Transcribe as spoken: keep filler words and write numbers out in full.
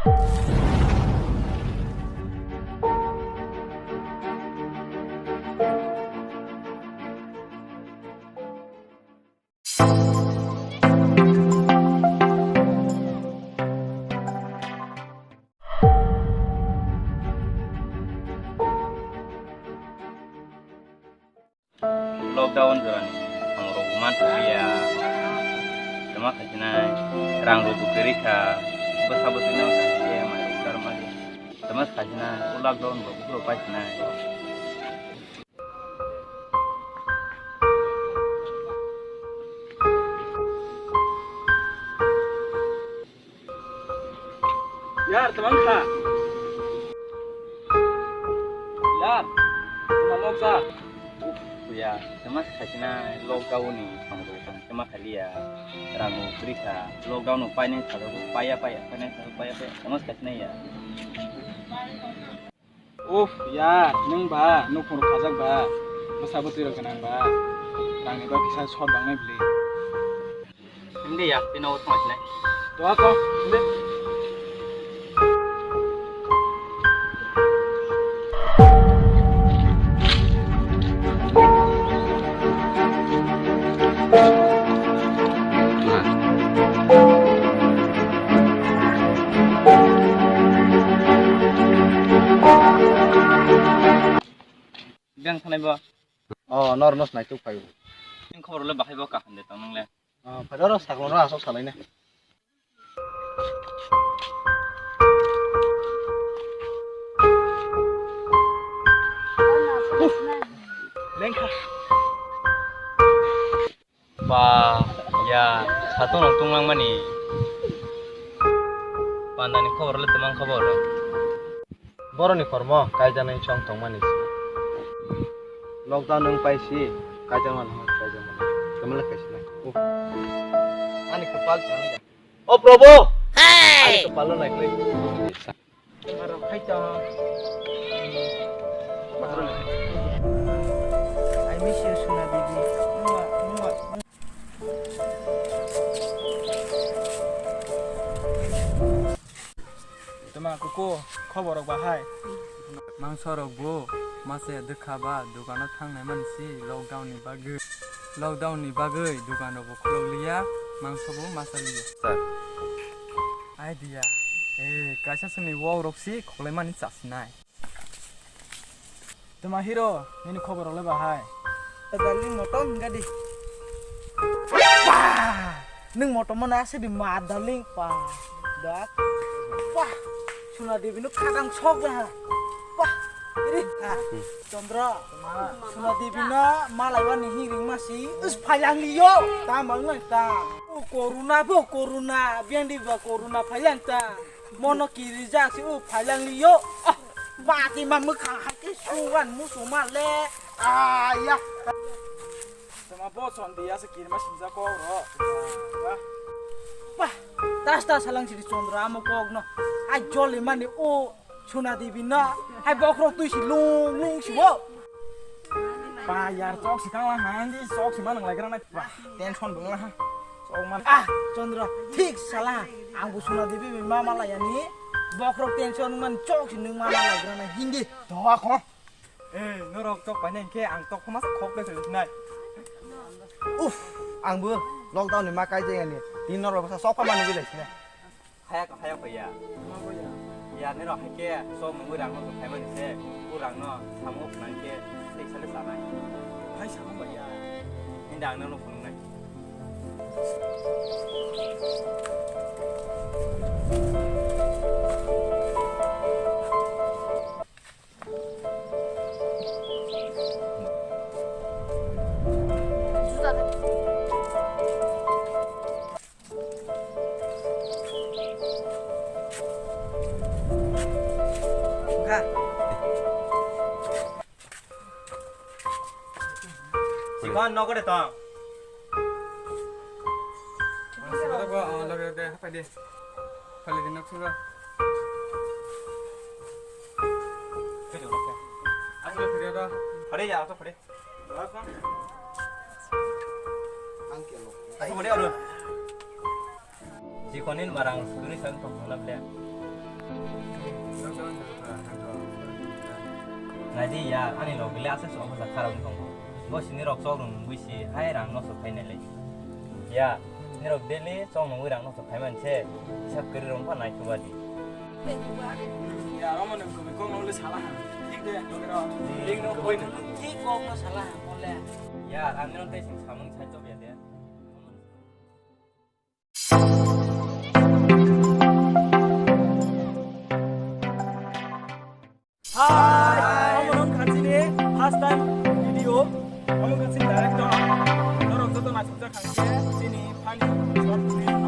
Lockdown jorani samung rok man thokliya. Tama khasinai rang rok bo kwrwi kha. Bwsa bwswi no kha khe mai rok jar mali. Tama khasinai o lockdown bo bwrok paisinai. Yar, tama wngkha? Yar, tama wngkha? Uff, ya, tama khaisina lockdown ni samung tang tama khaliya. Rang bo kwrwi kha. Lockdown no painai sajago, paiya, paiya, painai sajago, paiya, paiya. Tama khaisina ya. Uff, ya, nwng ba, nukhung rok khajak ba, bwsa bwtwi rok gwnang ba, rang ni bagwi kisa short bangnai bwlwi. Hindi ya, tino o thong sinai. Doa ko, hindi. Biyang thanai bo. Oh, nor nos nai tuk phai. Ning khobor le bahai bo kaham de tong nang le. Ah, phai ro, sakno ro, asok salai ne. Lengkha. Ba, ya, satung rok tunglang mani. Panda ni khobor le twmang khobor. Boroni kormo kaijaknai chong tongmani si. Lockdown wng pai si, kaijakmani hwn kaijakmani. Kwmwlai kaisa nai. Oh. Ani kwpal se nai. O Probo! Hey! Ani kwpal no nai khlai. Aro khai ta. I miss you, Suna baby. Mua, mua. Tama kuku, khobor rok bahai? Mangso rok bo masa ya dwkha ba dukano thangnai mani si lockdown ni bagwi. Lockdown ni bagwi dukan rok bo khulok liya, mangso bo masa liya. Sir. Idea. Eh, kaisa sini wow rok si kholai mani chasinai. Tama hero, nini khobor rok le bahai? Eh, darling, motom hingka di. Pah! Nwng motom mano ase di ma, darling, pa. Dak. Pah! Suna Devi no khadang sok da ha. Pah! Iri ha. Chandra. Suna Devi no malai wani hing ring masi. Us phailang liyo. Tamang nai ta. O corona bo corona. Biang di ba corona phailang ta. Mono kirijak si o phailang liyo. Ah, bati ma mwkhang hai khe sugan musu ma le. Aya. Tama bo son dia se kirma sinja ko ro. Wah. Wah, tas tas salang siri Chandra amo kok no. Ai joli mani o Suna Devi no. Ai bokrok tui si lung lung si bo. Pa yar chok si kang la han di chok si manang lai gra na pa. Tension bung la ha. Chok man. Ah, Chandra, thik sala. Ang bo Suna Devi ma ma la yani. Bokrok tension man chok si nung ma ma lai gra na hindi. To a kho. Eh, norok chok painai hinkhe ang tok phama khok de se nai. Uff, ang bo lockdown ni ma kai jeng ani. Tin norok bwsa sok phama nugwi lai sinai. Haya ko haya ko ya. Ya norok hai khe sok nugwi rang no khai mani se. Ku rang no samung phunang khe tei sale sanai. Hai samung ba ya. Hinda ang no phunung nai. Sikon nogo de tong. Loge de hapai de. Phali de nok suga. Asle phiri da. Phari ya to phari. Ang kelo. Asle phari alo. Jikonin marang sugri sang tong lap le. Naidi ya, ani log bile asa so obo kharap wng tongo. Bo sini rok chok rung bui si hai rang no sok khai nai lai. Ya, nirok daily chok nungwi rang no sok khai man se, hisab kwrwi rong pha nai thuba di. Ya, romo nung kumi kong nung le sala ha. Thik de, log ro. Link no koi nung. Thik kong no sala ha, kong le. Ya, ang nirok tei sing samung sai chok ya de. Hi, omo nung kha chini first time video, omo kha chini director, norok joto naisukjak kha khe chini funny short film.